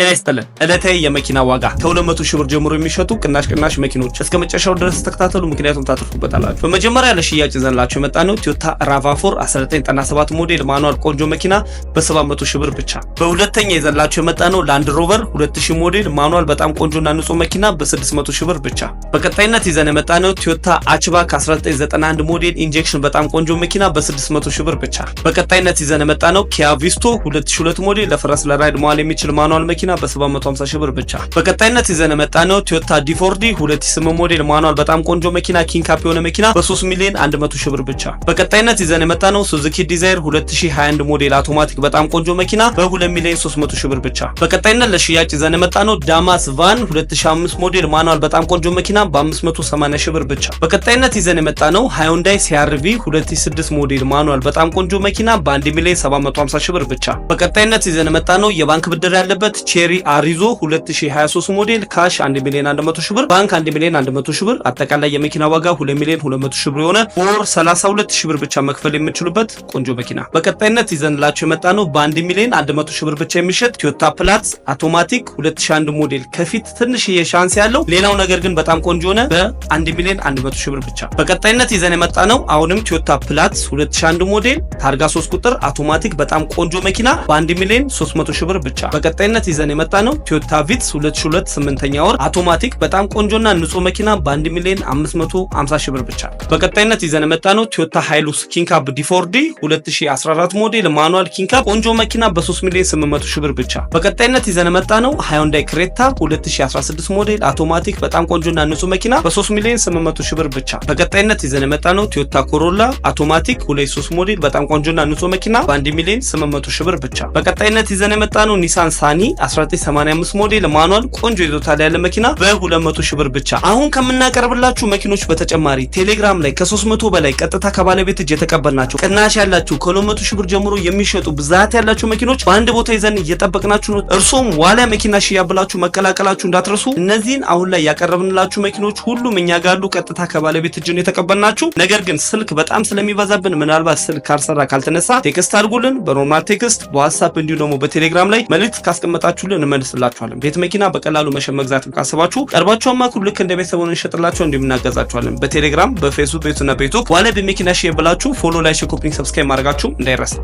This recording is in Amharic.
ጤና ይስጥልን። ዕለታዊ የመኪና ዋጋ ከ200 ሺህ ብር ጀምሮ የሚሸጡ ቅናሽ ቅናሽ መኪኖች እስከ መጨረሻው ድረስ ተከታተሉ፣ ምክንያቱም ታተርፉበታላችሁ። በመጀመሪያ ለሽያጭ ይዘንላችሁ የመጣነው ቶዮታ RAV4 1997 ሞዴል manual ቆንጆ መኪና በ700 ሺህ ብር ብቻ። በሁለተኛ ይዘንላችሁ የመጣነው Land Rover 2000 ሞዴል manual በጣም ቆንጆና ንጹህ መኪና በ600 ሺህ ብር ብቻ። በቀጣይነት ይዘን የመጣነው ቶዮታ hatchback 1991 ሞዴል injection በጣም ቆንጆ መኪና በ600 ሺህ ብር ብቻ። በቀጣይነት ይዘን የመጣነው Kia Visto 2002 ሞዴል ለፈረስ ለ Ride መዋል የሚችል manual መኪና በ750 ሺህ ብር ብቻ። በቀጣይነት ይዘን የመጣነው ቶዮታ D4D 2008 ሞዴል manual በጣም ቆንጆ መኪና king cab የሆነ መኪና በ3 ሚሊዮን 100 ሺህ ብር ብቻ። በቀጣይነት ይዘን የመጣነው Suzuki Dzire 2021 ሞዴል አውቶማቲክ በጣም ቆንጆ መኪና በ2 ሚሊዮን 300 ሺህ ብር ብቻ። በቀጣይነት ለሽያጭ ይዘን የመጣነው Damas van 2005 ሞዴል manual በጣም ቆንጆ መኪና በ580 ሺህ ብር ብቻ። በቀጣይነት ይዘን የመጣነው Hyundai CRV 2006 ሞዴል manual በጣም ቆንጆ መኪና በ1 ሚሊዮን 750 ሺህ ብር ብቻ። በቀጣይነት ይዘን የመጣነው የባንክ ብድር ያለበት Chery Arrizo 2023 ሞዴል cash 1 ሚሊዮን 100 ሺህ ብር፣ ባንክ 1 ሚሊዮን 100 ሺህ ብር፣ አጠቃላይ የመኪና ዋጋ 2 ሚሊዮን 200 ሺህ ብር የሆነ በወር 32 ሺህ ብር ብቻ መክፈል የምትችሉበት ቆንጆ መኪና። በቀጣይነት ይዘንላችሁ የመጣነው በ1 ሚሊዮን 100 ሺህ ብር ብቻ የሚሸጥ Toyota Platz አውቶማቲክ 2001 ሞዴል ከፊት ትንሽዬ ሻንስ ያለው፣ ሌላው ነገር ግን በጣም ቆንጆ ሆነ በ1 ሚሊዮን 100 ሺህ ብር ብቻ። በቀጣይነት ይዘን የመጣነው አሁንም Toyota Platz 2001 ሞዴል ታርጋ 3 ቁጥር አውቶማቲክ በጣም ቆንጆ መኪና በ1 ሚሊዮን 300 ሺህ ብር ብቻ። በቀጣይነት ይዘን የመጣነው Toyota Vitz 2002 8ኛ ወር አውቶማቲክ በጣም ቆንጆና ንጹህ መኪና በ1 ሚሊዮን 550 ሺህ ብር ብቻ። በቀጣይነት ይዘን የመጣነው Toyota Hilux King Cab D4D 2014 ሞዴል manual king cab ቆንጆ መኪና በ3 ሚሊዮን 800 ሺህ ብር ብቻ። በቀጣይነት ይዘን የመጣነው Hyundai Creta 2016 ሞዴል አውቶማቲክ በጣም ቆንጆና ንጹህ መኪና በ3 ሚሊዮን 800 ሺህ ብር ብቻ። በቀጣይነት ይዘን የመጣነው Toyota Corolla አውቶማቲክ 23 ሞዴል በጣም ቆንጆና ንጹህ መኪና በ1 ሚሊዮን 800 ሺህ ብር ብቻ። በቀጣይነት ይዘን የመጣነው Nissan Sunny 1985 ሞዴል manual ቆንጆ ይዞታ ላይ ያለ መኪና በ200 ሺህ ብር ብቻ። አሁን ከምናቀርብላችሁ መኪኖች በተጨማሪ ቴሌግራም ላይ ከ300 በላይ ቀጥታ ከባለቤት እጅ የተቀበልናቸው ቅናሽ ያላቸው ከ200 ሺህ ብር ጀምሮ የሚሸጡ ብዛት ያላቸው መኪኖች በአንድ ቦታ ይዘን እየጠበቅናችሁ ነው። እርሶም ዋሊያ መኪና ሽያጭ ብላችሁ መቀላቀላችሁ እንዳትረሱ። እነዚህን አሁን ላይ ያቀረብንላችሁ መኪኖች ሁሉም እኛ ጋር ያሉ ቀጥታ ከባለቤት እጅ ነው የተቀበልናችሁ። ነገር ግን ስልክ በጣም ስለሚበዛብን ምናልባት ስልክ ካልሰራ ካልተነሳ text አድርጉልን። በ normal text፣ በ WhatsApp እንዲሁም ደግሞ በቴሌግራም ላይ መልእክት ካስቀመጣችሁልን እንመልስላችኋለን። ቤት መኪና በቀላሉ መሸጥ መግዛትም ካሰባችሁ ቀርባችሁ አማክሩ። ልክ እንደ ቤተሰብ ሆነን እንሸጥላችሁ እንዲሁም እናገዛችኋለን። በቴሌግራም፣ በፌስቡክ፣ በዩቱብ እና በዩቱብ ዋሊያ በመኪና ሽያጭ ብላችሁ follow፣ like፣ copy፣ subscribe ማድረጋችሁ እንዳይረሳ።